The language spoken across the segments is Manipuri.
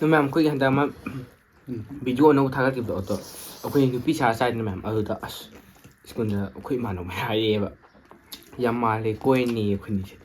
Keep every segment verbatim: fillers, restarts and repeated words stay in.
ꯑꯗꯣ ꯃꯌꯥꯝ, ꯑꯩꯈꯣꯏꯒꯤ ꯍꯟꯗꯛ ꯑꯃ video ꯑꯅꯧꯕ ꯊꯥꯒꯠꯈꯤꯕꯗꯣ, ꯑꯗꯣ ꯑꯩꯈꯣꯏ ꯅꯨꯄꯤ ꯁꯥꯔ ꯆꯥꯏꯗꯅ ꯃꯌꯥꯝ, ꯑꯗꯨꯗ ꯑꯁ, ꯁ꯭ꯀꯨꯜꯗ ꯑꯩꯈꯣꯏ ꯏꯃꯥꯟꯅꯕ ꯍꯥꯏꯔꯛꯑꯦꯕ, "ꯌꯥꯝ ꯃꯥꯜꯂꯦ, ꯀꯣꯏꯅꯤ ꯑꯩꯈꯣꯏꯅꯤꯁꯦ"꯫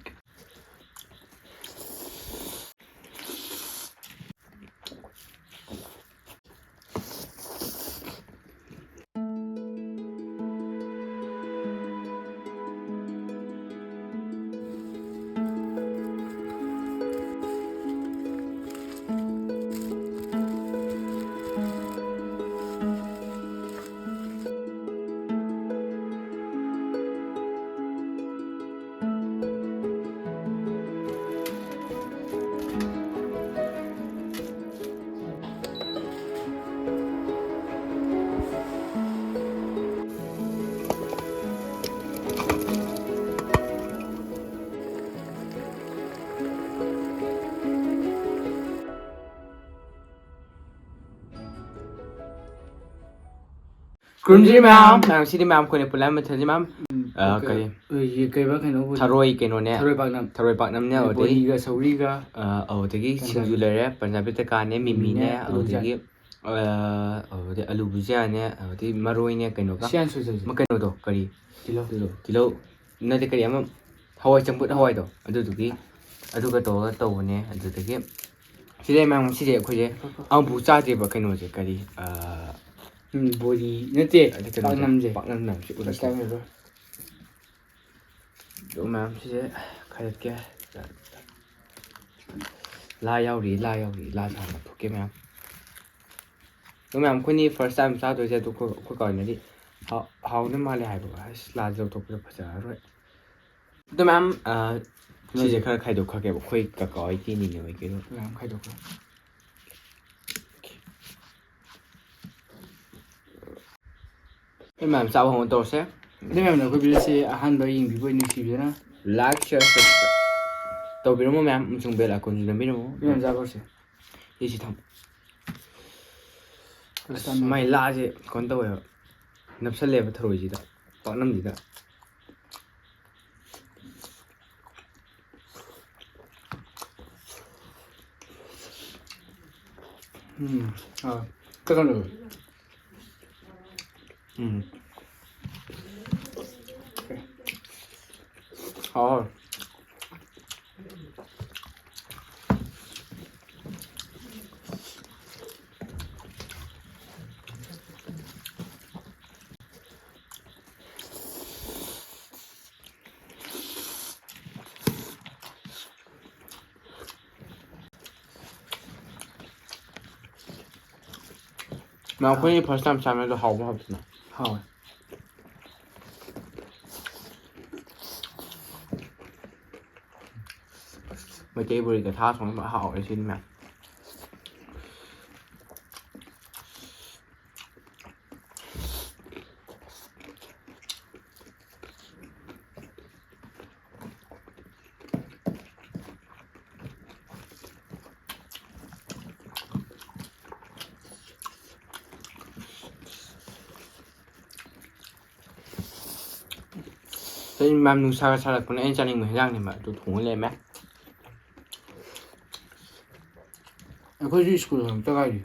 ꯈꯨꯔꯨꯝꯖꯔꯤ ꯃꯌꯥꯝ꯫ ꯃꯌꯥꯝ, ꯁꯤꯗꯤ ꯃꯌꯥꯝ ꯑꯩꯈꯣꯏꯅ ꯄꯨꯜꯂꯞ ꯃꯊꯦꯜꯁꯤ ꯃꯌꯥꯝ, ꯎꯝ, ꯑ, ꯀꯩ-, ꯀꯔꯤ? ꯑ, ꯌꯦ-, ꯀꯩꯕ ꯀꯩꯅꯣꯕꯨ? ꯊꯔꯣꯏ ꯀꯩꯅꯣꯅꯦ꯫ ꯊꯔꯣꯏ ꯄꯥꯛꯅꯝ꯫ ꯊꯔꯣꯏ ꯄꯥꯛꯅꯝꯅꯦ, ꯑꯗꯩ ꯕꯣꯔꯤꯒ ꯁꯧꯒ꯭ꯔꯤꯒ꯫ ꯑ, ꯑꯗꯨꯗꯒꯤ ꯄꯟꯖꯥꯕꯤ꯫ ꯁꯤꯡꯖꯨ ꯂꯩꯔꯦ, ꯄꯟꯖꯥꯕꯤ ꯇꯀꯥꯅꯦ, ꯃꯤꯃꯤꯅꯦ, ꯃꯤꯃꯤꯅꯦ, ꯑꯂꯨ ꯕꯨꯖꯤꯌꯥ꯫ ꯑꯗꯨꯗꯒꯤ, ꯑ, ꯑꯗꯨꯗꯒꯤ ꯑꯂꯨ ꯕꯨꯖꯤꯌꯥꯅꯦ, ꯑꯗꯨꯗꯒꯤ ꯃꯔꯣꯏꯅꯦ, ꯀꯩꯅꯣꯒ꯫ ꯁꯤ ꯍꯥꯟꯅ ꯁꯣꯏꯖꯜꯂꯁꯤ꯫ ꯃ-, ꯀꯩꯅꯣꯗꯣ, ꯀꯔꯤ? ꯇꯤꯜꯍꯧ꯫ ꯇꯤꯜꯍꯧ꯫ ꯇꯤꯜꯍꯧ꯫ ꯅꯠꯇꯦ, ꯀꯔꯤ ꯑꯃ, ꯍꯋꯥꯏ ꯆꯝꯐꯨꯠ ꯍꯋꯥꯏꯗꯣ, ꯑꯗꯨꯗꯨꯒꯤ, ꯑꯗꯨꯒ ꯇꯧꯔꯒ ꯇꯧꯕꯅꯦ꯫ ꯑꯗꯨꯗꯒꯤ ꯁꯤꯗꯩ ꯃꯌꯥꯝ ꯉꯁꯤꯁꯦ ꯑꯩꯈꯣꯏꯁꯦ ꯑꯃꯐꯥꯎ ꯆꯥꯗ꯭ꯔꯤꯕ ꯀꯩꯅꯣꯁꯦ, ꯀꯔꯤ, ꯑꯥ, ꯎꯝ, ꯕꯣꯔꯤ ꯅꯠꯇꯦ, ꯑꯗꯨ ꯀꯩꯅꯣꯁꯦ, ꯄꯥꯛꯅꯝꯁꯦ꯫ ꯄꯥꯛꯅꯝ ꯃꯌꯥꯝꯁꯦ ꯎꯠꯂꯁꯦ꯫ ꯄꯥꯛꯅꯝꯁꯦ꯫ ꯑꯗꯨ ꯃꯌꯥꯝꯁꯤꯁꯦ ꯈꯥꯏꯗꯠꯀꯦ꯫ ꯂꯥ ꯌꯥꯎꯔꯤ, ꯂꯥ ꯌꯥꯎꯔꯤ, ꯂꯥ ꯁꯥꯡꯅ ꯊꯣꯛꯀꯦ ꯃꯌꯥꯝ꯫ ꯑꯗꯨ ꯃꯌꯥꯝ ꯑꯩꯈꯣꯏꯅꯤ first time ꯆꯥꯗꯣꯏꯁꯦ, ꯑꯗꯨ ꯑꯩꯈꯣꯏ, ꯑꯩꯈꯣꯏ ꯀꯥ ꯍꯣꯏꯅꯗꯤ ꯍꯥꯎ-, ꯍꯥꯎꯅ ꯃꯥꯜꯂꯦ ꯍꯥꯏꯕ꯫ ꯑꯁ, ꯂꯥꯁꯦ ꯂꯧꯊꯣꯛꯄꯗ ꯐꯖꯔꯔꯣꯏ꯫ ꯑꯗꯣ ꯃꯌꯥꯝ, ꯑ, ꯁꯤꯁꯦ ꯈꯔ ꯈꯥꯏꯗꯣꯛꯈ꯭ꯔꯒꯦꯕ, ꯑꯩꯈꯣꯏ ꯀꯀꯥ ꯍꯣꯏ ꯀꯦꯅꯤꯅꯦ ꯍꯣꯏ ꯀꯩꯅꯣ꯫ ꯃꯌꯥꯝ ꯈꯥꯏꯗꯣꯛꯈ꯭ꯔꯣ꯫ ꯑꯩꯈꯣꯏ ꯃꯌꯥꯝ ꯆꯥꯕ ꯍꯧꯅ ꯇꯧꯔꯁꯦ꯫ ꯑꯗꯨ ꯃꯌꯥꯝꯅ ꯑꯩꯈꯣꯏ video ꯁꯦ ꯑꯍꯥꯟꯕ ꯌꯦꯡꯕꯤꯕ ꯑꯣꯏꯅ ꯅꯨꯡꯁꯤꯕꯤꯗꯨꯅ like, share, subscribe ꯇꯧꯕꯤꯔꯝꯃꯣ ꯃꯌꯥꯝ, ꯑꯃꯁꯨꯡ bell icon ꯁꯨ ꯅꯝꯕꯤꯔꯝꯃꯣ꯫ ꯑꯗꯨ ꯃꯌꯥꯝ ꯆꯥꯕ ꯍꯧꯔꯁꯦ꯫ ꯁꯤꯁꯤ ꯊꯝꯃꯣ꯫ First time ꯑꯁ, ꯃꯥꯏ ꯂꯥꯁꯦ ꯀꯩꯅꯣ ꯇꯧꯋꯦꯕ, ꯅꯞꯁꯜꯂꯦꯕ ꯊꯔꯣꯏꯁꯤꯗ, ꯄꯥꯛꯅꯝꯁꯤꯗ꯫ ꯎꯝ, ꯑꯥ, ꯀꯩꯅꯣ, ꯎꯝ, ꯍꯥꯎ, ꯍꯥꯎ꯫ ꯃꯌꯥꯝ, ꯑꯩꯈꯣꯏꯅ first time ꯆꯥꯕꯗꯣ ꯍꯥꯎꯕ ꯍꯥꯎꯇꯅ? ꯍꯥꯎꯋꯦ꯫ ꯃꯩꯇꯩ ꯕꯣꯔꯤꯒ ꯊꯥ ꯊꯣꯡꯕ ꯍꯥꯎꯋꯦ ꯁꯤꯅꯤ ꯃꯌꯥꯝ꯫ ꯑꯩ ꯃꯌꯥꯝ ꯅꯨꯡꯁꯥꯒ ꯁꯥꯔꯛꯄꯅꯦ, ꯑꯩꯅ ꯆꯥꯅꯤꯡꯕ ꯍꯦꯟꯖꯥꯡꯅꯦꯕ, ꯑꯗꯨ ꯊꯣꯡꯉ ꯂꯩꯔꯝꯃꯦ꯫ ꯑꯩꯈꯣꯏꯁꯨ ꯁ꯭ꯀꯨꯜ ꯍꯜꯂꯛꯇ ꯉꯥꯏꯔꯤ꯫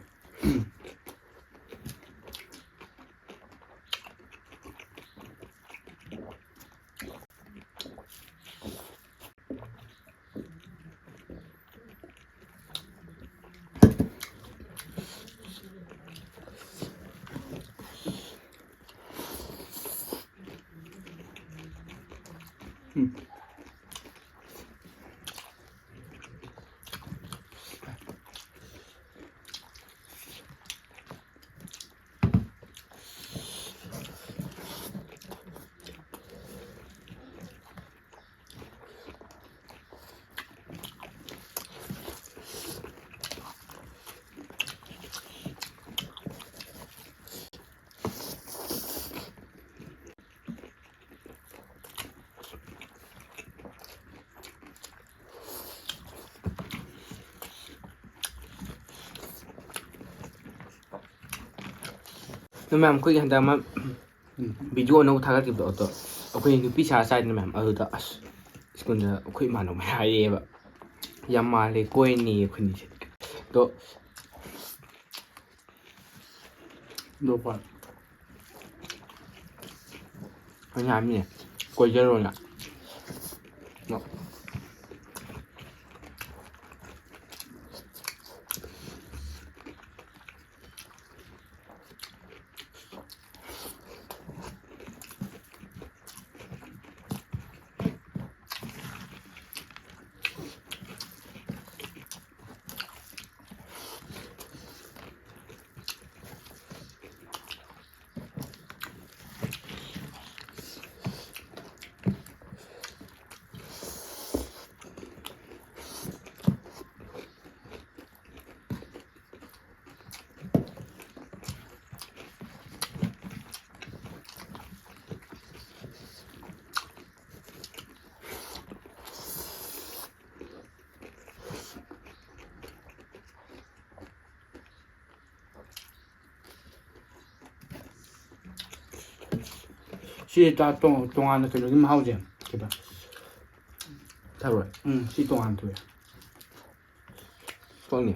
ꯑꯗꯣ ꯃꯌꯥꯝ, ꯑꯩꯈꯣꯏꯒꯤ ꯍꯟꯗꯛ ꯑꯃ video ꯑꯅꯧꯕ ꯊꯥꯒꯠꯈꯤꯕꯗꯣ, ꯑꯗꯣ ꯑꯩꯈꯣꯏ ꯅꯨꯄꯤ ꯁꯥꯔ ꯆꯥꯏꯗꯅ ꯃꯌꯥꯝ, ꯑꯗꯨꯗ ꯑꯁ, ꯁ꯭ꯀꯨꯜꯗ ꯑꯩꯈꯣꯏ ꯏꯃꯥꯟꯅꯕ ꯍꯥꯏꯔꯛꯑꯦꯕ, "ꯌꯥꯝ ꯃꯥꯜꯂꯦ, ꯀꯣꯏꯅꯤ ꯑꯩꯈꯣꯏꯅꯤꯁꯦ"꯫ ꯑꯗꯣ ꯗꯣ ꯐꯔꯦ꯫ ꯑꯩꯅ ꯍꯥꯏꯕꯅꯦ, ꯀꯣꯏꯖꯔꯣꯅ꯫ ꯁꯤ ꯇꯣꯉꯥꯟꯅ ꯀꯩꯅꯣꯒꯤ ꯃꯍꯥꯎꯁꯦ ꯀꯩꯕ? ꯊꯔꯣꯏ꯫ ꯎꯝ, ꯁꯤ ꯇꯣꯉꯥꯟꯅ ꯊꯣꯛꯑꯦ꯫ ꯈꯪꯅꯤ꯫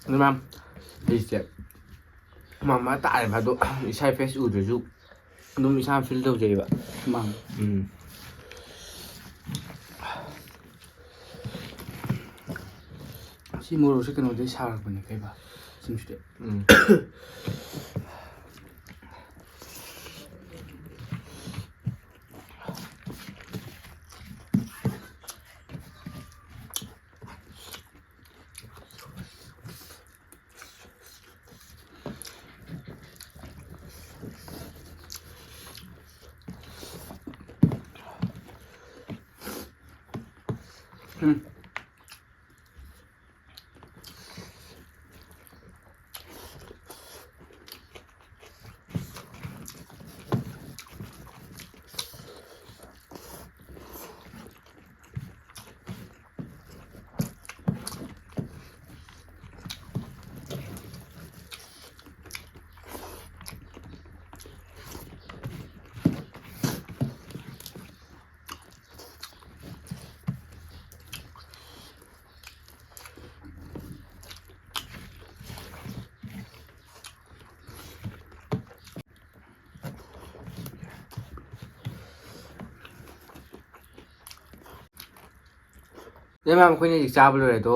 ꯑꯗꯨ ꯃꯌꯥꯝ ꯑꯩꯁꯦ ꯃꯃꯥ ꯇꯥꯔꯦꯕ, ꯑꯗꯣ ꯏꯁꯥ ꯐꯦꯁ ꯎꯗ꯭ꯔꯁꯨ ꯑꯗꯨꯝ ꯏꯁꯥꯅ ꯐꯤꯜ ꯇꯧꯖꯩꯕ꯫ ꯃꯥꯅꯦ꯫ ꯎꯝ꯫ ꯁꯤ ꯃꯣꯔꯣꯛꯁꯦ ꯀꯩꯅꯣꯗꯩ ꯁꯥꯔꯛꯄꯅꯦ, ꯀꯩꯕ? ꯁꯤꯡꯁꯤꯗꯤ꯫ ꯎꯝ꯫ ꯎꯝ꯫ ꯑꯗꯩ ꯃꯌꯥꯝ, ꯑꯩꯈꯣꯏꯅ ꯍꯧꯖꯤꯛ ꯆꯥꯕ ꯂꯣꯏꯔꯦ, ꯑꯗꯣ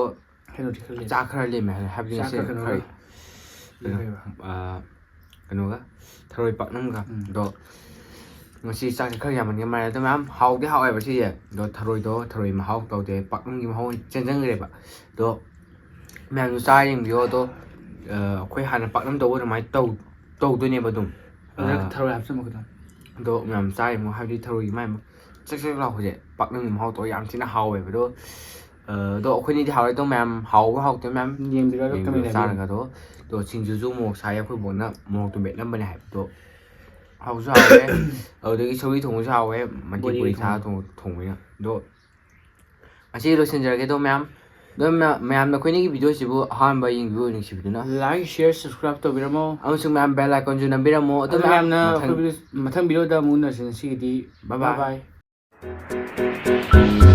ꯀꯩꯅꯣꯗꯤ ꯈꯔ ꯂꯩ꯫ ꯆꯥꯛ ꯈꯔ ꯂꯦꯝꯃꯦ ꯍꯥꯏ-, ꯍꯥꯏꯕꯗꯤ ꯆꯥꯛꯀ ꯉꯁꯤ ꯀꯩꯅꯣꯒ ꯈꯔ ꯀꯩꯅꯣ, ꯀꯩꯕ? ꯑꯥ, ꯀꯩꯅꯣꯒ, ꯊꯔꯣꯏ ꯄꯥꯛꯅꯝꯒ꯫ ꯎꯝ꯫ ꯑꯗꯣ ꯉꯁꯤ ꯆꯥꯛꯁꯦ ꯈꯔ ꯌꯥꯝꯃꯟꯒꯦ ꯃꯥꯜꯂꯦ꯫ ꯑꯗꯣ ꯃꯌꯥꯝ ꯍꯥꯎꯗꯤ ꯍꯥꯎꯋꯦꯕ ꯁꯤꯁꯦ꯫ ꯑꯗꯣ ꯊꯔꯣꯏꯗꯣ, ꯊꯔꯣꯏ ꯃꯍꯥꯎ ꯇꯧꯗꯦ, ꯄꯥꯛꯅꯝꯒꯤ ꯃꯍꯥꯎ ꯑꯣꯏꯅ ꯆꯦꯟꯖꯟꯈ꯭ꯔꯦꯕ꯫ ꯑꯗꯣ ꯃꯌꯥꯝꯁꯨ ꯆꯥꯔ ꯌꯦꯡꯕꯤꯌꯣ꯫ ꯑꯗꯣ, ꯑ, ꯑꯩꯈꯣꯏ ꯍꯥꯟꯅ ꯄꯥꯛꯅꯝ ꯇꯧꯕ ꯑꯗꯨꯃꯥꯏꯅ ꯇꯧ-, ꯇꯧꯗꯣꯏꯅꯦꯕ ꯑꯗꯨꯝ꯫ ꯑꯗꯨꯗ ꯑ, ꯊꯔꯣꯏ ꯍꯥꯞꯆꯤꯟꯕ ꯈꯛꯇꯪ꯫ ꯑꯗꯣ ꯃꯌꯥꯝ ꯆꯥꯔ ꯌꯦꯡꯉꯣ, ꯍꯥꯏꯕꯗꯤ ꯊꯔꯣꯏꯒꯤ ꯃꯥꯏ ꯆꯛ ꯆꯛ ꯂꯥꯎꯕꯁꯦ, ꯄꯥꯛꯅꯝꯒꯤ ꯃꯍꯥꯎ ꯇꯧꯔ ꯌꯥꯝ ꯊꯤꯅ ꯍꯥꯎꯋꯦꯕ꯫ ꯑꯗꯣ, ꯑ, ꯑꯗꯣ ꯑꯩꯈꯣꯏꯅꯤꯗꯤ ꯍꯥꯎꯔꯦ꯫ ꯑꯗꯣ ꯃꯌꯥꯝ ꯍꯥꯎꯕ ꯍꯥꯎꯇꯕ ꯃꯌꯥꯝ ꯌꯦꯡꯕꯤꯔꯒ ꯌꯦꯡꯕꯤꯔꯒ comment ꯍꯥꯏꯕꯤꯌꯨ꯫ ꯆꯥꯔꯒ ꯑꯗꯣ, ꯑꯗꯣ ꯁꯤꯡꯖꯨꯁꯨ ꯃꯣꯔꯣꯛ ꯁꯥꯏ, ꯑꯩꯈꯣꯏ ꯕꯣꯛꯅ ꯃꯣꯔꯣꯛꯇꯣ ꯃꯦꯠꯂꯝꯕꯅꯦ ꯍꯥꯏꯕ꯫ ꯑꯗꯣ ꯍꯥꯎꯁꯨ ꯍꯥꯎꯋꯦ꯫ ꯑꯗꯨꯗꯒꯤ ꯁꯧꯒ꯭ꯔꯤ ꯊꯣꯡꯕꯁꯨ ꯍꯥꯎꯋꯦ, ꯃꯟꯗꯤ ꯕꯣꯔꯤ ꯄꯨꯔꯤ ꯊꯥꯛꯑ ꯊꯣꯡꯕ꯫ ꯊꯣꯡ-, ꯊꯣꯡꯕꯅꯤꯅ꯫ ꯑꯗꯣ ꯉꯁꯤ ꯂꯣꯏꯁꯤꯟꯖꯔꯒꯦ꯫ ꯑꯗꯣ ꯃꯌꯥꯝ, ꯑꯗꯣ ꯃꯌꯥꯝ, ꯃꯌꯥꯝꯅ ꯑꯩꯈꯣꯏꯅꯤꯒꯤ video ꯁꯤꯕꯨ ꯑꯍꯥꯟꯕ ꯌꯦꯡꯕꯤꯕ ꯅꯨꯡꯁꯤꯕꯤꯗꯨꯅ like, share, subscribe ꯇꯧꯕꯤꯔꯝꯃꯣ꯫ ꯑꯃꯁꯨꯡ ꯃꯌꯥꯝ bell icon ꯁꯨ ꯅꯝꯕꯤꯔꯝꯃꯣ꯫ ꯑꯗꯣ ꯑꯗꯣ ꯃꯌꯥꯝ, ꯃꯌꯥꯝꯅ ꯃꯊꯪ ꯑꯩꯈꯣꯏ video, ꯃꯊꯪ video ꯗ ꯑꯃꯨꯛ ꯎꯅꯔꯁꯤ꯫ ꯉꯁꯤꯒꯤꯗꯤ bye bye꯫ Bye bye꯫